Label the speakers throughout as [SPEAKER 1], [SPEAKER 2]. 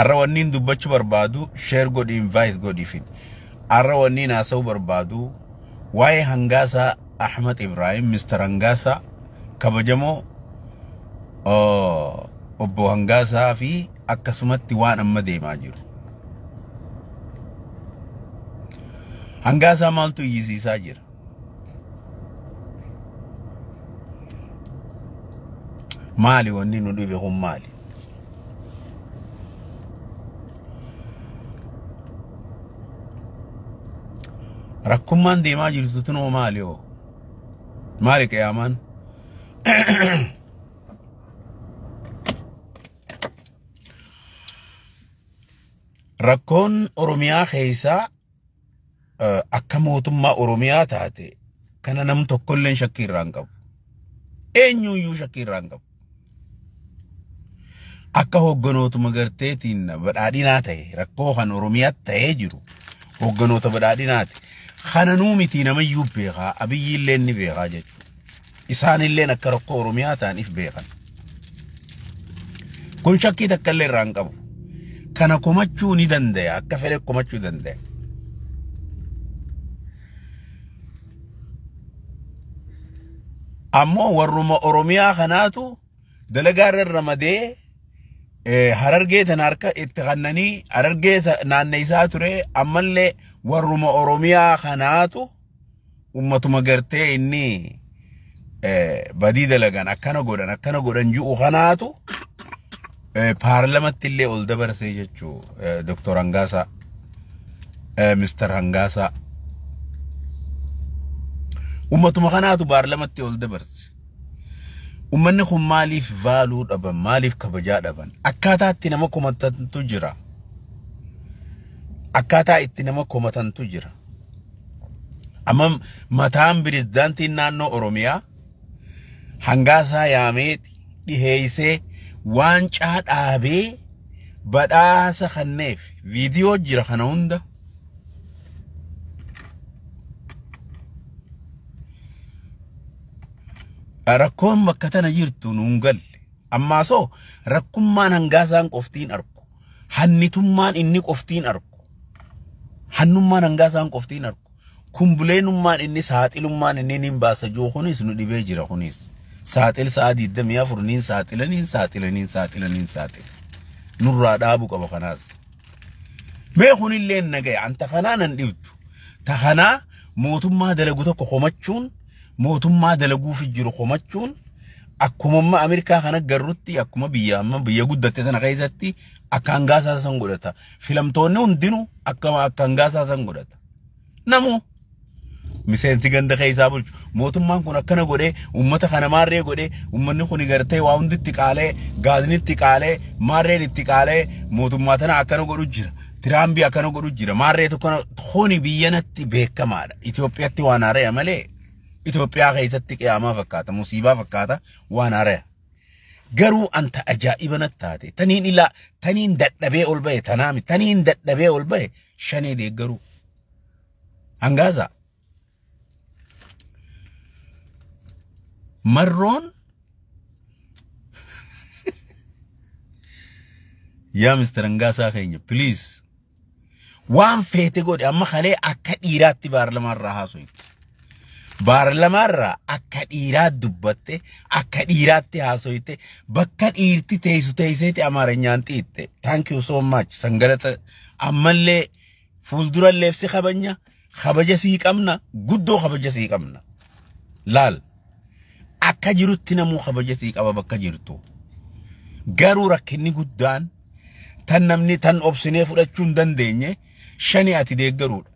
[SPEAKER 1] Arra wanniin dubbachuu barbaadu share godhi invite godhi fidi. Arra wanniin haasa'uu barbaadu waa'ee Hangaasaa Ahmad Ibrahim Mr. Hangaasaa kabajamoo obbo Hangaasaa fi akkasumatti waan amma deemaa jiru. Hangaasaa maaltu iyyisiisaa jira? Maali wanni nu dhibe kun maali? Rakkummaan deemaa jirtu tunoo maali hoo? Maali qiyaamaan? Rakkoon Oromiyaa keessaa akka mootummaa Oromiyaa taate kana nam tokkolleen shakkii irraa hin qabu. Eenyuyyuu shakkii irraa hin qabu. Akka hogganootuma garteetiin badhaadhinaa ta'e rakkoo kan Oromiyaatti ta'ee jiru hogganoota badhaadhinaati. Kana nuu miti namayyuu beekaa Abiyyi ni beekaa jechuudha. Isaanilleen akka rakkoo Oromiyaa ta'aniif beekan. Kun shakkii takka illee irraa hin qabu. Kana komachuu ni danda'a akka fedhe komachuu danda'a. Ammoo warruma Oromiyaa kanaatu dalagaa irra ramadee harargee tana harka itti kannanii harargee naanneessaa ture ammallee warruma Oromiyaa kanaatu ummatuma gartee inni badii dalagan akkana godhan ji'u kanaatu paarlamatti illee ol dabarsee jechuu Dr. Hangaasaa Mr. Hangaasaa ummatuma kanaatu paarlamatti ol dabarse. Ummanni kun maaliif vaaluu dhaban maaliif kabajaa dhaban akkaataa itti nama komatantu jira. Akkaataa itti nama komatantu jira. Amma mataan pirezidaantiin naannoo Oromiyaa Hangaasaa yaamee dhiheessee waancaa dhaabee badhaasa kanneef viidiyoo jira kana hunda. Rakkoon bakka tana jirtu nuun galle. Ammaa soo rakkummaan Hangaasaan qoftiin argu. Hannitummaan inni qoftiin argu. Hannummaan Hangaasaan qoftiin argu. Kumbuleenummaan inni saaxilummaan inni niin baasa jiru kunis nu dhibee jira kunis. Saaxil sa'a 24 niin saaxila niin saaxila niin saaxila niin saaxila. Nurraa dhaabuu qaba kanaas. Mee kunillee nagaya anta kanaa nan dhibdu. Ta kanaa mootummaa dalagu tokko komachuun mootummaa dalaguuf jiru komachuun akkuma amma Ameerikaa kana garrutti akkuma biyya amma biyya guddatte tana keessatti akka Hangaasaa san godhata. Filamtoonni hundinuu akka Hangaasaa san godhata. Namu miseensi ganda keessaa bulchu mootummaan kun akkana godhee uummata kana maarree godhee uummanni kun gartee waa hundi itti qaalee gaazni itti qaalee maarreen itti qaalee mootummaa tana akkana godhu jira. Tiraambii akkana godhu jira. Maarree tokko kuni biyyanatti beekamaadha. Itoophiyaatti waan haaraya malee Itoophiyaa keessatti qiyaamaa fakkaata musiibaa fakkaata waan haaraya. Garuu anta ajaa'iba natti taate taniin ilaa taniin dadhabee ol ba'e tanaami taniin dadhabee ol ba'e shanee deeggaruu. Hangaasaa. Marroon yaa Mr. Hangaasaa keenya please waan feete godhe amma kalee akka dhiiraatti baarlamaarraa haasofte. Baarlamaarraa akka dhiiraa dubbatte akka dhiiraatti haasofte bakka dhiirti teessu teesseeti amaaranyaan xiitte. Thank you so much. Sangalata ammallee fuulduralleef si kabanya kabaja sii qabna guddoo kabaja sii qabna. Laal akka jirutti namuu kabaja sii qaba bakka jirtu. Garuu rakkinni guddaan tan namni tan obsinee fudhachuu hin dandeenye shanee ati deeggaruudha.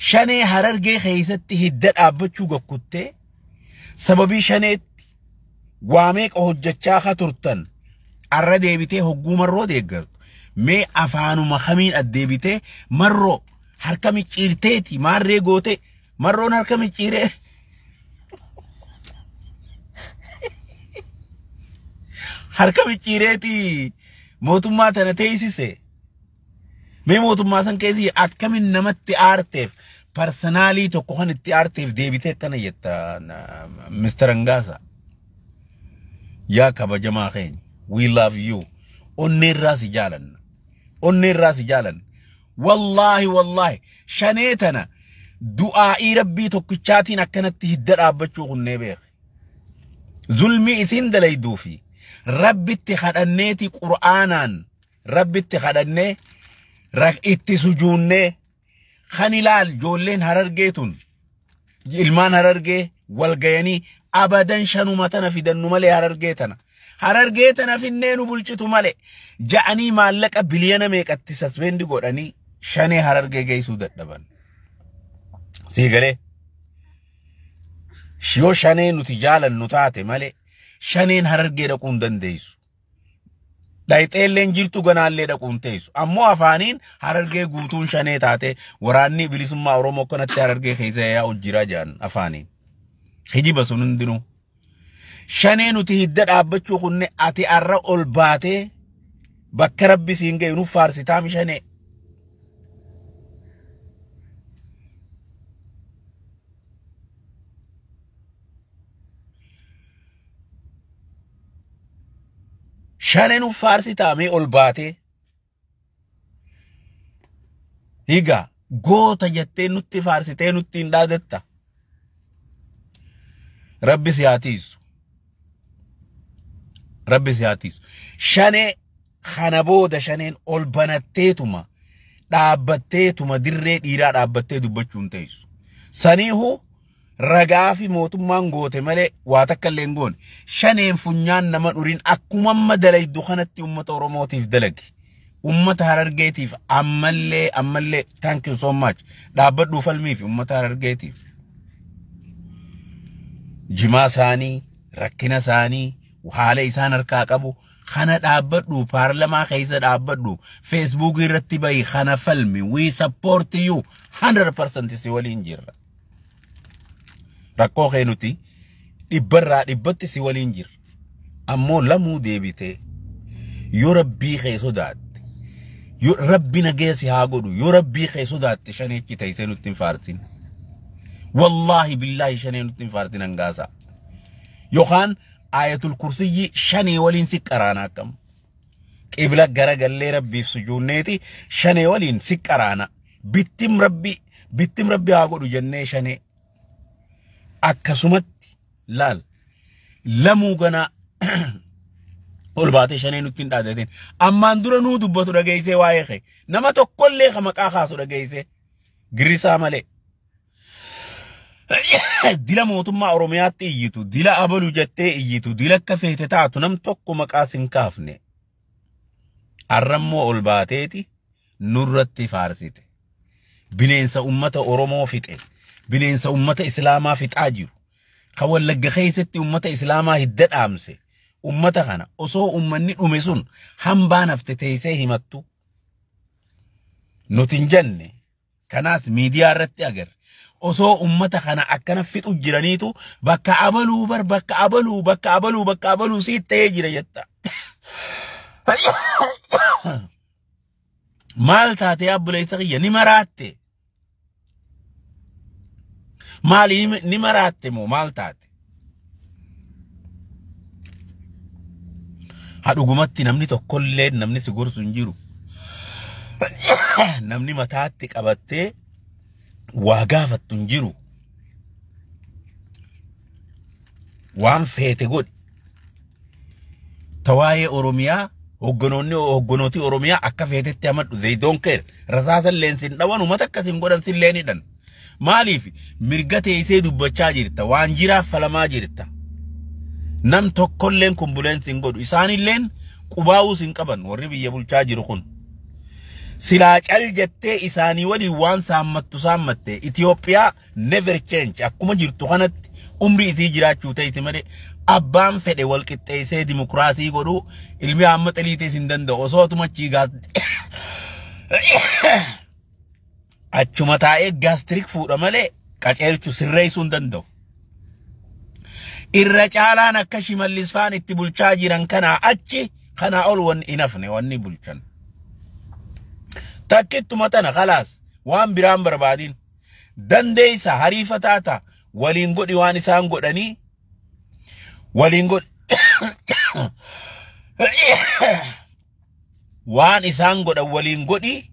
[SPEAKER 1] Shanee harargee keessatti hidda dhaabbachuu gokkuttee sababii shaneetti waa meeqa hojjechaa ka turtan arra deebitee hogguu marroo deeggartu. Mee afaanuma kamiin addeebitee marroo harka micciirteeti maarree goote marroon harka micciiree. Harka micciireeti mootummaa tana teessise. Mee mootummaa san keessi akkamiin namatti aarteef parsanaalii tokko kan itti aarteef deebitee akkana jetta Mr. Hangaasaa. Yaa kabajamaa keenya we love you. Onneerraa si jaalanna. Onnee irraa si jaalanna. Wallaahi wallaahi shanee tana du'aa'ii rabbii tokkichaatiin akkanatti hidda dhaabbachuu kunnee beeke. Zulmii isiin dalayduu fi rabbitti kadhanneeti qur'aanaan rabbitti kadhannee itti sujuunnee kan ilaal ijoolleen harargee tun ilmaan harargee wal gayanii abadan shanuma tana fidannu malee harargee tana. Harargee tana finnee nu bulchitu malee ja'anii maallaqa biliyana meeqatti saspendi godhanii shanee harargee geessuu dadhaban. Sii galee yoo shanee nuti jaalannu taate malee shaneen harargee dhaquu hin dandeessu. Dhayxeelleen jirtu ganaallee dhaquu hin teessu. Ammoo afaaniin harargee guutuun shanee taate waraanni bilisummaa Oromoo kanatti harargee keessa yaa'u jira jedhan afaaniin. Hijiba sun hundinuu. Shanee nuti hidda dhaabbachuu kunne ati arra ol baatee bakka rabbi siin ga'e nuuf faarsitaami shanee. Shanee nuuf faarsitaamee ol baatee. Egaa goota jettee nutti faarsitee nutti hin dhaadatta. Rabbi si haa tiisu. Rabbi si haa tiisu. Shanee kana booda shaneen ol banatteetuma dhaabbatteetuma dirree dhiiraa dhaabbattee dubbachuu hin teessu. Saniihu ragaa fi mootummaan goote malee waa takka illee hin goone. Shaneen funyaan nama dhuriin akkuma amma dalaydu kanatti uummata Oromootiif dalagi. Uummata Harargeetiif ammallee ammallee thank you so much dhaabbadhuu falmii fi uummata Harargeetiif. Jimaa isaanii, rakkina isaanii, haala isaan harkaa qabu kana dhaabbadhu paarlamaa keessa dhaabbadhu feesbuukii irratti bahi kana falmi we support you 100% si waliin jirra. Rakkoo kee nuti dhibbarraa dhibbatti si waliin jirra. Ammoo lamuu deebitee yoo rabbii kee sodaatte yoo rabbi nagee si haa godhu yoo rabbii kee sodaatte shaneechi teessee nutti hin faarsin. Wallaahi billaahi shanee nutti hin faarsin hangaasaa. Yookaan ayatul kursiyyi shanee waliin si qaraana akkam. Qibla garagallee rabbiif sujuunneeti shanee waliin si qaraana. Bittim rabbi haa godhu jennee shanee. Akkasumatti laal lamuu ganaa ol baatee shanee nutti hin dhaadatin. Ammaan dura nuu dubbatu dhageessee waa'ee kee nama tokkollee ka maqaa kaasu dhageessee girrisaa malee. Dila mootummaa Oromiyaatti iyyitu, dila abalu jettee iyyitu, dila akka feete taatu nam tokko maqaa sin kaafne. Arrammoo ol baateeti nurratti faarsite. Bineensa uummata Oromoo fixe. Bineensa uummata Islaamaa fixaa jiru. Kan Wallagga keessatti uummata Islaamaa hidda dhaamse. Uummata kana osoo uummanni dhume sun hambaan hafte teessee himattu. Nuti hin jenne kanaas miidiyaa irratti agarre. Osoo uummata kana akkana fixu jiraniitu bakka abaluu bar bakka abaluu bakka abaluu bakka abaluu sii ta'ee jira jetta. Maal taatee abbuleessa kiyya ni maraatte. Maali ni maraatte moo maal taate? Haa dhugumatti namni tokkollee namni si gorsu hin jiru. Namni mataatti qabattee waa gaafattu hin jiru. Waan feete godhi. Tawaayee Oromiyaa hogganooti Oromiyaa akka feetetti amadhu they don't care. Rasaasa illeen sin dhawan uummata akkas hin godhan sillee ni hidhan. Maaliif mirga teessee dubbachaa jirta waan jiraaf falamaa jirta. Nam tokkolleen kumbuleensi hin godhu isaanilleen qubaa'uus hin qaban warri biyya bulchaa jiru kun. Silaa cal jettee isaanii waliin waan saammattu saammatte Itoophiyaa never change akkuma jirtu kanatti umrii isii jiraachuu ta'iti malee abbaan fedhe wal qixxeessee dimokiraasii godhuu ilmi hamma xiliitees hin danda'u osoo atuma achii gaas achuma taa'ee gaastirik fuudha malee qaceelchu sirreessuu hin danda'u. Irra caalaan akka Shimallis faan itti bulchaa jiran kanaa achi kanaa ol wanni hin hafne wanni bulchan. Takkittuma tana khalaas waan biraan barbaadin. Dandeessa hariifa taata waliin godhi waan isaan godhanii waliin godhi. Waan isaan godhan waliin godhi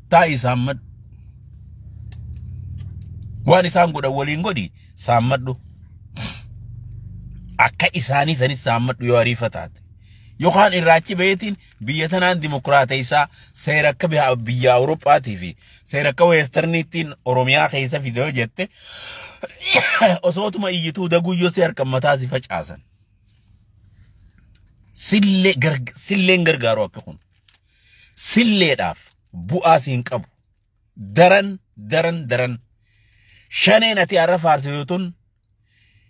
[SPEAKER 1] taa'i saammadhu. Waan isaan godhan waliin godhi saammadhu. Akka isaanii sanis saammadhu yoo ariifa taate. Yookaan irraachi baheetiin biyya tanaan dimokiraata isaa seera akka biyya Awurooppaatii fi seera akka Weestarniittiin Oromiyaa keessa fide yoo jette osootuma iyyituu daguyyoo si harkan mataa si facaasan. Silleen gargaaru akka kun. Silleedhaaf bu'aa siin qabu. Daran daran daran. Shaneen ati har'a faarsitu tun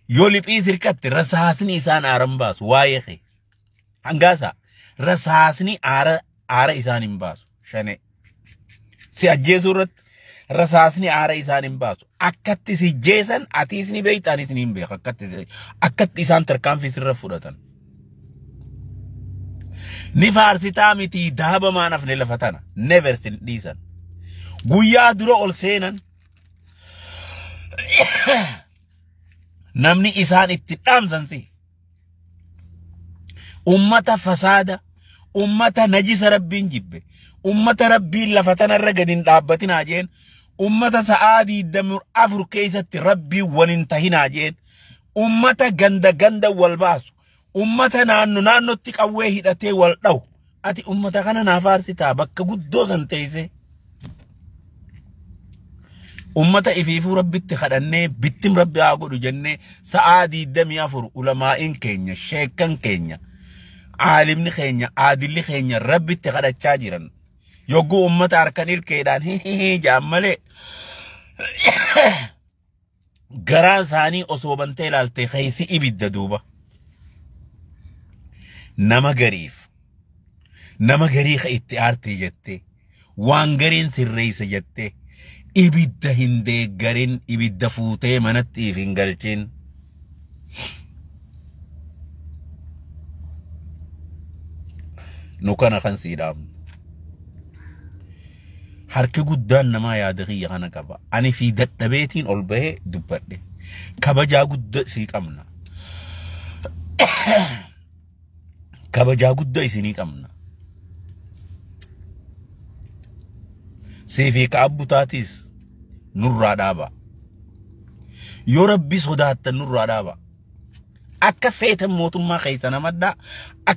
[SPEAKER 1] yoo liphii sirkatte rasaasni isaan aaran baasu waa'ee kee. Hangaasa rasaasni aara isaan hin baasu shanee. Si ajjeesuu irratti rasaasni aara isaan hin baasu. Akkatti si jeesan atiis ni beekta anis ni hin beeku akkatti isaan tarkaanfii sirra fudhatan. Ni faarsitaa miti daaba maan hafne lafa tana never sin dhiisan. Guyyaa dura ol seenan namni isaan itti dhaamsan si. Ummata fasaada, ummata najisa rabbiin jibbe, ummata rabbiin lafa tanarra gadi hin dhaabbatinaa jeen, ummata sa'aa 24 keessatti rabbiin waliin tahinaa jeen, ummata ganda ganda wal baasu, ummata naanno naannotti qawwee hidhatee wal dhahu. Ati ummata kana naa faarsitaa bakka guddoo san teessee. Ummata ifiifuu rabbitti kadhannee bittim rabbi haa godhu jennee sa'aa 24 ulamaa'iin keenya, sheekkan keenya, aalimni keenya, aadilli keenya rabbitti kadhachaa jiran. Yogguu ummata harkan ilkeedhaan hihihii ja'an malee garaan isaanii osoo bantee ilaalte keessi ibidda duuba. Nama gariif nama garii ka itti aartee jettee waan gariin sirreessa jettee ibidda hin deeggarin, ibidda fuutee manatti if hin galchin. Nu kana kan sii dhaabnu. Harki guddaan namaa yaada kiyya kana qaba. Ani fi dadhabeetiin ol bahee dubbadhe. Kabajaa guddaa sii qabna. Kabajaa guddaa isinii qabna. Sii fi ka abbu taatiis nurraa dhaaba. Yoo rabbi sodaattan nurraa dhaaba. Akka feetan mootummaa keessa namaddaa.